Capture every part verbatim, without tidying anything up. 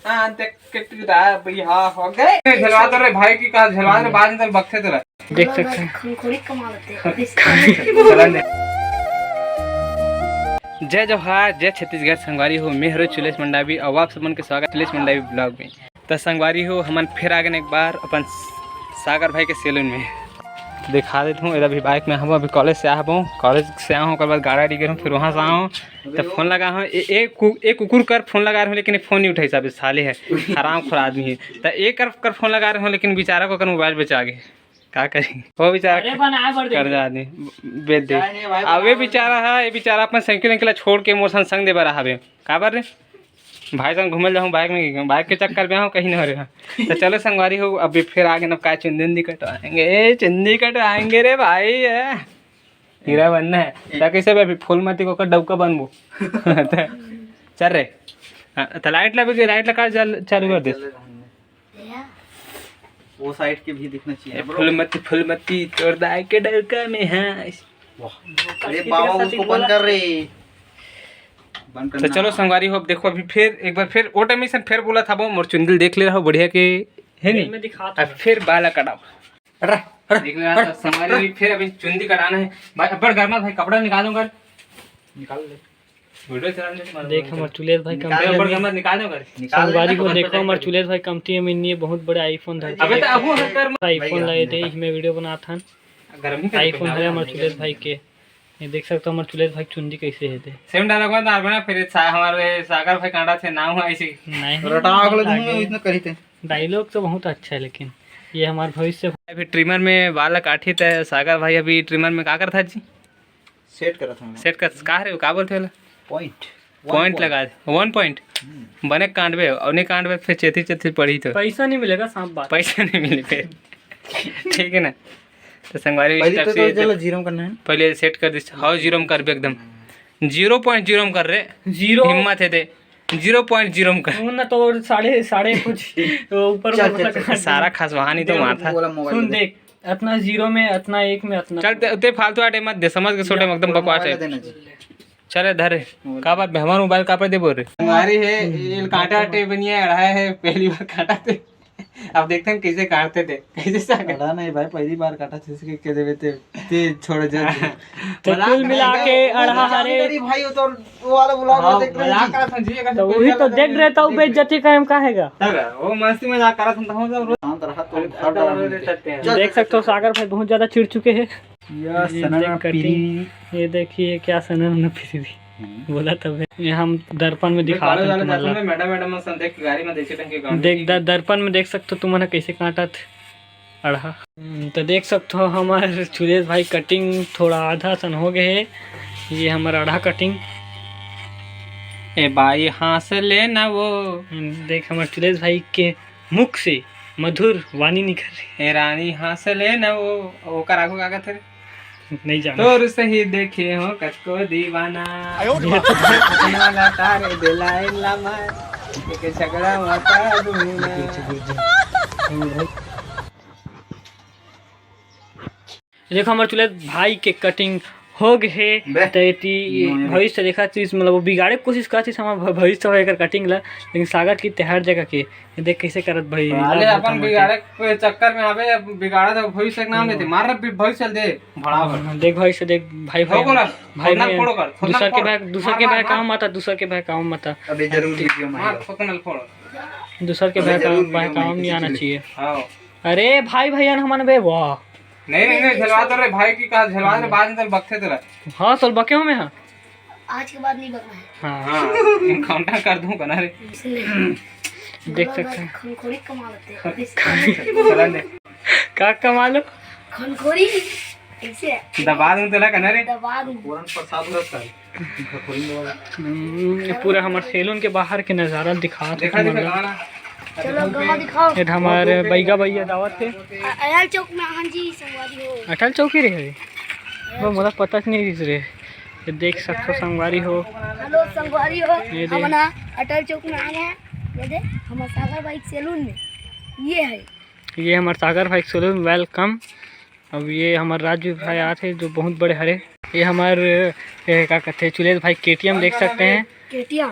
हाँ, देख के तू दा भैया हो गए। ए, झलवा तो रे भाई की कहा, झलवा तो रे, बाद में चल बकथे तेरा। देख सकते हैं। खनखोरी कमा लेते हैं। चलन दे। जय जोहार, जय छत्तीसगढ़। संगवारी हो, मैं हरो चुलेश मंडावी और आप सबन के स्वागत चुलेश मंडावी ब्लॉग में। तो संगवारी हो, हमन फिर आ गए एक बार अपन सागर भाई के सैलून में। दिखा देता हूँ, इधर भी बाइक में हूँ, अभी कॉलेज से आ हूँ, कॉलेज से आ हूँ, ओकर बाद गाड़ा डी गए हूँ, फिर वहाँ से आ हूँ, तो फोन लगा हूँ, ए, ए, कु, ए कुकुर कर फोन लगा रहे हूँ, लेकिन ये फोन नहीं उठाई साहब, ये साले है, हराम खोर आदमी है। तो एक कर, कर फोन लगा रहे हूँ, लेकिन बेचारा को कर मोबाइल बेचा गए, का करी वो बेचारा अरे बनाए बर दे। कर्जा आदमी बेच दे। चाहे नहीं भाई, अब ये बनाए बेचारा है, ये बेचारा अपन साइकिल वाइकिल छोड़ के मोर संग संग दे बर हवे, काबर रे? भाई संग घूमल जाऊँ बाइक में, बाइक के चक्कर में आऊँ कहीं ना रे। तो चलो संगवारी हो, अभी फिर आगे ना काय चुंदी उंदी कटवाएंगे, ए, चुंदी कटवाएंगे रे भाई, ए। हीरा बनना है। तो कैसे बे अभी फूलमती को कर डौका बनबो। तो चल रे। हाँ, तो लाइट ला भी, लाइट ला का जल-, चालू कर दे। वो साइड के भी दिखना चाहिए ए, ब्रो। फूलमती, फूलमती, तोर दाई के डौका में है। वाह। अरे बाबा, उसको बंद कर रे। बंद तो करना। चलो संगवारी हो, अब देखो अभी फिर एक बार फिर वो टाइम से फिर बोला था वो मोर चुंदी देख ले रहा हो बढ़िया के है नहीं। मैं दिखाता अब हूँ। फिर बाला कटाओ। अरे, अरे, देख ले रहा था संगवारी, फिर अभी चुंदी कटाना है। भाई अब्बड़ गर्मा भाई, कपड़ा निकालो कर। निकाल ले। वीडियो चला ले, तुम्हारा देख वीडियो हमर चला। चुलेश भाई निकाल कमती ले, अब्बड़ अभी। गर्मा निकालो कर। निकाल ले संगवारी ना, हो, कपड़ा देखो हमर चला। चुलेश भाई कमती में नहीं है, बहुत बड़े आईफोन धरते अबे तो हैं। अब वो कर आईफोन भैया। लाए थे, इसमें वीडियो बनात हन। गर्मी का आईफोन है हमर चुलेश भाई के। ये देख सकते हो हमर चुलेश भाई चुंदी कैसे है दे। सेम डायलॉग में तो आप ना फिर सा-, हमारे सागर भाई कांडा थे नाम हुआ इसी। नहीं। रटा अगले दिन में इतना करी थे। डायलॉग तो बहुत अच्छा है, लेकिन ये हमारे भविष्य। अभी ट्रिमर में बाल काटी थे सागर भाई, अभी ट्रिमर में का करता जी? सेट करत हूँ मैं। सेट कर, का रे, का बोलते वाला? पॉइंट। पॉइंट लगा दे, वन पॉइंट। हम्म। बने कांडबे, और नहीं कांडबे, फिर चेती चेती पड़ी तो। पैसा नहीं मिलेगा, सांप बात। पैसा नहीं मिले फिर। ठीक है ना? तो संगवारी पहले step तो से चलो जीरो में करना है। पहले सेट कर दे, हाँ, जीरो में करबे एकदम। जीरो पॉइंट जीरो में कर रे। जीरो। हिम्मत है दे। जीरो पॉइंट जीरो में कर। वो ना तो साढ़े, साढ़े कुछ, तो ऊपर चल, ऊपर चल, मतलब चल। सारा खसवानी तो देख, माथा। बोला मोबाइल सुन में। देख, अतना जीरो में, अतना एक में, अतना चल, ते, ते फालतू आटे मत दे, समझ के छोटे में एकदम बकवास है। मोबाइल देना जी। चल, धर रे। मोबाइल। का बात, हमारा मोबाइल का पे दे बोल रे? हमारी है, ये कांटा टे बनिया रहा है, पहली बार काटा थे। अब देखते हैं कैसे काटते थे, कैसे से अड़ा नहीं भाई, पहली बार काटा थे, इसके के देवे ते, ते छोड़ जा। तो मजाक कुल मिला नहीं, के वो अड़हा मजाक हरे। नहीं भाई, वो तो वो वाला बुला हाँ, देख रहे मजाक हैं। करत हन जी, अगर तो कोई वही तो वाला देख नहीं रहे तो देख रहे। बेइज्जती करे में का हैगा? तब वो मस्ती मजाक करत हन, तो हम सब रोज शांत रहा, तो अरे, हर अरे, डर अरे, नहीं। अरे, चल, देख सकते हो, सागर भाई बहुत ज्यादा चिढ़ चुके हैं। ये ये सनन देख कटिंग, पीरी। ये देखिए, क्या सनन न पीरी। हम्म। बोला तब है। ये हम दर्पण में मैं दिखा कॉलेज रहे वाले तुम्हारा। जाते हैं, मैडम, मैडम, संदेश की गाड़ी में देखे ढंग के काम देख, नहीं द-, दर्पण में देख सकते हो, तुमन ह कैसे काटत। अड़हा। हम्म, तो देख सकते हो, हमार सुरेश भाई कटिंग थोड़ा आधा सन हो गए है। ये हमार अड़हा कटिंग। ए बाई, हाँस ले ना वो। हम्म, देख, हमार सुरेश भाई के मुख से मधुर वाणी निकल रही। ए रानी, हाँस ले ना वो। ओकर आगू का कहत रे? नहीं जाना। तोर सही देखे हो कतको दीवाना। आयो रे बाप। अपना ला तारे दिलाए ला मार। एक झगड़ा मचा दूंगा। देखो, हमारे चुलेत भाई के कटिंग हो गए हे। बे। तो एती नो, ये भविष्य देखा चीज, मतलब, वो बिगाड़े के कोशिश करत हे हमारे भ-, भविष्य हो एकर कटिंग ला, लेकिन सागर की ते हर जगह के। ये देख कैसे करत भाई, अरे, लाभ अपन होता बिगाड़े के चक्कर में आवे, अब बिगाड़ा तो भविष्य के नाम लेते। मार रे, भविष्य दे, भड़ा भर। हाँ, देख भविष्य, देख भाई, भाई, फोकल, भाई, फोकल भाई, फोड़ो कर, फोकल दूसर के फोड़। भाई, दूसर मार, के भाई मार, काम मार। आता, दूसर के भाई काम आता। अबे जरूर वीडियो में मार, आएगा। फोकल फोड़। दूसर के अबे भाई जरूर काम, भाई वीडियो में काम आएगा, नहीं आना किसी चाहिए। हाँ। अरे भाई, भाई, हम बे, वाह। नहीं, नहीं, नहीं, झलवा तो रे भाई की कहा, झलवा तो रे, बाद में तो बकथे तो रे। हाँ, तो बके हो मैं, हाँ। आज के बाद नहीं बकना है। हाँ। हाँ, एनकाउंटर कर दूंगा ना रे। इसलिए। देख सकते हैं। खनखोरी कमा लेते हैं। चलन दे। का कमा लो? खनखोरी। ऐसे है। दबा दूं तेला कना रे? दबा दूं। पूरन प्रसाद व्रत कर। खनखोरी में वाला। हम्म, ये पूरा हमारे सैलून के बाहर के नजारा दिखा थे देखा, तुम देखा, लोग। गाना। चलो, गवा दिखाओ। ये हमारे बैगा भैया दावत थे। अ-, अटल चौक में, हाँ जी, संगवारी हो। अटल चौक ही रहे। वो मोला पता नहीं किस रे। ये देख सकते हो संगवारी हो। हेलो संगवारी हो, ये दे। हम ना अटल चौक में आए हैं। ये दे, हमारे सागर भाई के सैलून में। ये है। ये हमारे सागर भाई के सैलून, welcome। अब ये हमारे राजू भाई आते हैं जो बहुत बड़े हरे। ये हमारे, ये का कहते हैं, चुलेश भाई केटीएम देख सकते हैं। केटीएम।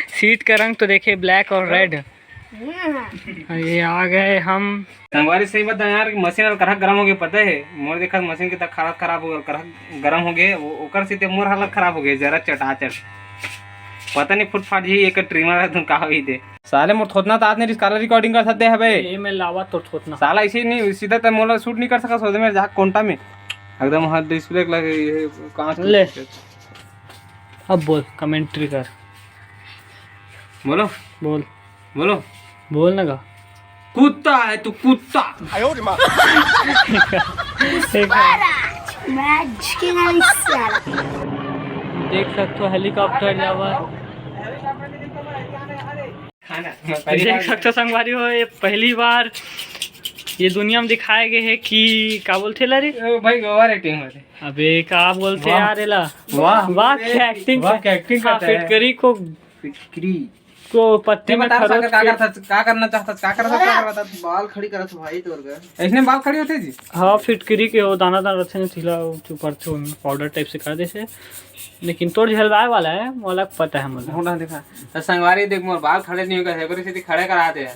सीट का रंग तो देखिए, ब्लैक और रेड। हम्म। ये आ गए हम। संगवारी, सही बता यार कि मशीन अउ करहक गरम हो गए, पता है? मोर देखत मशीन के तक हालत खराब हो गए, करहक गरम हो गए, वो ओकर से ते मोर हालत खराब हो गए, जरा चटाचट। पता नहीं फुट फाट जी एक ट्रिमर है, तुम का होई दे। साले मोर थोथना तात नहीं रिस, काला रिकॉर्डिंग कर सकते हैं बे। ये मैं लावा तो थोथना। साला ऐसे ही नहीं, सीधा तो मोला शूट नहीं कर सका, सोचे मेरे जहाँ कोंटा में एकदम हाथ डिस्प्ले लगे, ये कांच ले। अब बोल, कमेंट्री कर। बोलो। बोल। बोलो। बोल ना गा। कुत्ता है तू, कुत्ता। देख सकते हो हेलीकॉप्टर जावा। देख सकते हो संगवारी हो, ये पहली बार ये दुनिया में दिखाए गए है कि का बोलथे ला रे? ओ भाई, ओवर एक्टिंग होथे। अबे का बोलथे यार एला? वाह। वाह, क्या एक्टिंग वाह, कर-, क्या एक्टिंग हाँ, करता है। फिटकरी को, फिटकरी। को पत्ती में बता, खरोच का के करता, का करना चाहता, का करता, का करता? बाल खड़ी करत भाई तोर का। ऐसने बाल खड़ी होथे जी? हाँ, फिटकरी के हो, दाना दाना रथे न, तिला चुपरथे, पाउडर टाइप से कर देथे। लेकिन तोर झलवाए वाला है, मोला पता है, मोला। मुंडा दिखा। तो संगवारी देख, मोर बाल खड़े नहीं होगा, एकरे सेती खड़े करा दे।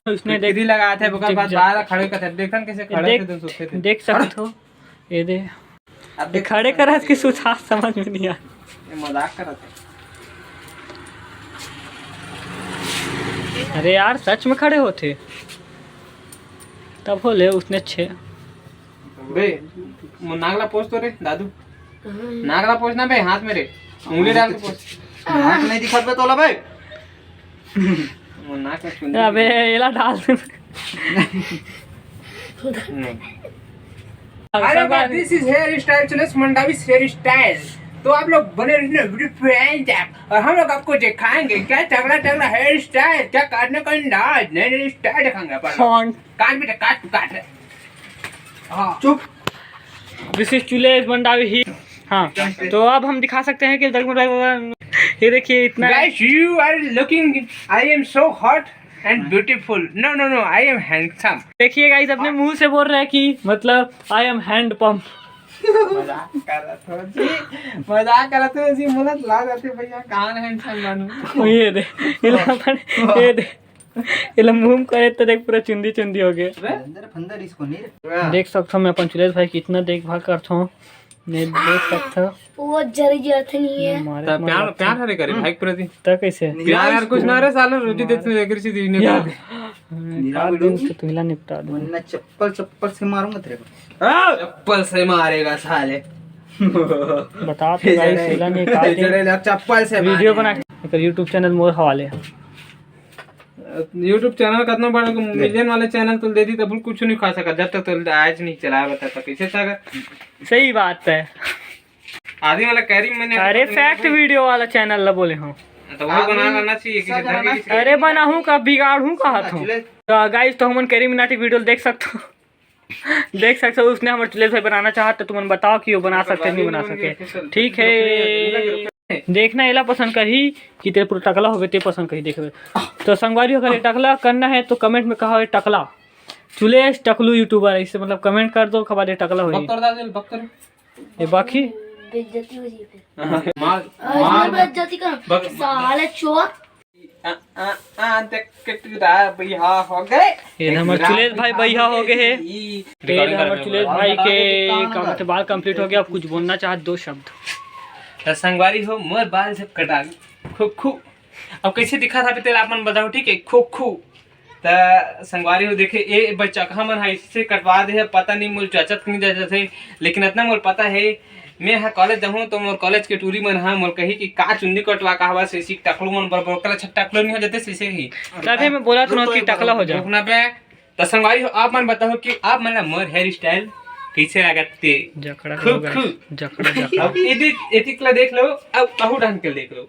उसने देख, फिटकरी लगा थे, ओकर बाद बाल खड़े कर थे। देखन कैसे खड़े थे, तुम सोचे थे। देख सकते हो, ये दे। अब ये देख खड़े सकते करत हो। कि सुधार समझ में नहीं आ। ये मजाक करत है। अरे यार, सच में खड़े होथे, तब हो ले उसने छे। बे, वो नाक ला पोंछ तो रे, दादू। नाक ला पोंछ ना बे, हाथ में रे। उंगली डाल के पोंछ। नाक नहीं दिखत बे तोला बे। वो नाक में चुन्नी। अबे, एला डाल दे। नहीं। अरे भाई, this is hair style, Sulesh Mandavi hair style। तो आप लोग बने रहिए वीडियो पे end तक, और हम लोग आपको दिखाएंगे क्या तगड़ा तगड़ा हेयर स्टाइल, क्या काटने का अंदाज, नए नए स्टाइल दिखाएंगे अपन लोग। काट बेटा, काट, काट। हाँ। चुप। This is सुलेश मंडावी ही। हाँ, तो अब हम दिखा सकते हैं कि ये देखिए इतना। Guys, you are looking, I am so hot and beautiful. No, no, no, I am handsome. देखिए गाइस, अपने मुंह से बोल रहे हैं कि मतलब I am hand pump। मजाक करत हो जी, मजाक करत हो जी, मुलत ला जाते भैया, कौन handsome बनू? ये दे, ये ला अपन, ये दे। एला मुंह करे तो देख पूरा चुंदी चुंदी हो गए। अंदर फंदर इसको नहीं रे। देख सकथो मैं अपन सुलेश भाई कितना देखभाल करथो। नहीं देख सकथो। वो जरी जरत नहीं है। मारे तब प्यार, प्यार हरे करे भाई के प्रति। त कैसे? प्यार यार कुछ ना रे साला, रोटी देते हैं, एकर से दीने यार। का दिन तो तुहिला निपटा दो। वरना चप्पल, चप्पल से मारूंगा तेरे को। चप्पल से मारेगा साले। बता तो गाइस, सिला नहीं काटे। चप्पल से वीडियो मारेगा। बना के एकर YouTube चैनल मोर हवाले। YouTube चैनल कतना बड़ा मिलियन वाला चैनल तो दे दी, तब कुछ नहीं खा सका, जब तक तो आज नहीं चलाया बता तक कैसे था। सही बात है। आदमी वाला कैरी मैंने अरे फैक्ट वीडियो वाला चैनल ला बोले हूँ। तो वो बना लेना चाहिए किसी तरह की। अरे बनाहूँ का, बिगाड़हूँ का हाथ हूँ। तो गाइस, तो हमन कैरी मिनाटी वीडियो देख सकते हो। देख सकते हो, उसने हमर सुलेश भाई बनाना चाहत, तो तुमन बताओ कि वो बना सकते, नहीं बना सकते। ठीक है, देखना एला पसंद करही कि तेरे पूरा टकला होगे, ते पसंद करही, देखबे। तो संगवारी हो, अगर ये टकला करना है तो कमेंट में कहा है टकला, सुलेश टकलू यूट्यूबर, इससे मतलब कमेंट कर दो, खबर ये टकला होही। बक्तर डाल दे, बक्तर। ये बाकी बेइज्जती हो जी फिर। मार, अरे मार। बेइज्जती कर, बक- साले चोर। आ, आ, आ, देख के टूरा बिहा हो गए। ये हमर सुलेश भाई बिहा हो गए हे। ये हमर सुलेश भाई के काम से बाल कंप्लीट हो गया। अब कुछ बोलना चाहत दो शब्द। तो संगवारी हो, मोर बाल सब कटा गए। खू खू। अब कैसे दिखा था तेला आप मन बताओ, ठीक है? खू खू। त संगवारी हो देखे, ए बच्चा का मन हा इसे कटवा दे है, पता नहीं मोर जचत नहीं जचत है, लेकिन इतना मोर पता है, मैं हा कॉलेज जाहूँ तो मोर कॉलेज के टूरी मन हा मोर कही कि का चुंदी कटवा का हवा से सीख टकलू मन बरोबर कर, अच्छा टकलू नहीं हो जाते सीसे ही। तभी मैं बोला तुरंत कि टकला हो जा। रुकना बे। त संगवारी हो, आप मन बताओ कि आप मन ला मोर हेयर स्टाइल कैसे लागत ते? जकड़ा खूब, होगा। खूब। जकड़ा, जकड़ा। अब एदे, एतिक ला देख लो, अब अहू डांस के देख लो।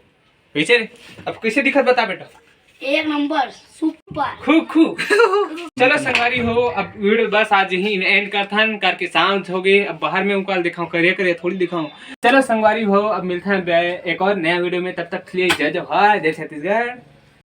कैसे रे? अब कैसे दिखत बता बेटा? एक नंबर, सुपर। खू खू। चलो संगवारी हो, अब वीडियो बस आज ही एंड करथन, करके शाम हो गए। अब बाहर में उकाल दिखाऊं, करिया करिया थोड़ी दिखाऊं। चलो संगवारी हो, अब मिलथन बे एक और नया वीडियो में, तब तक के लिए जय जोहार, जय छत्तीसगढ़।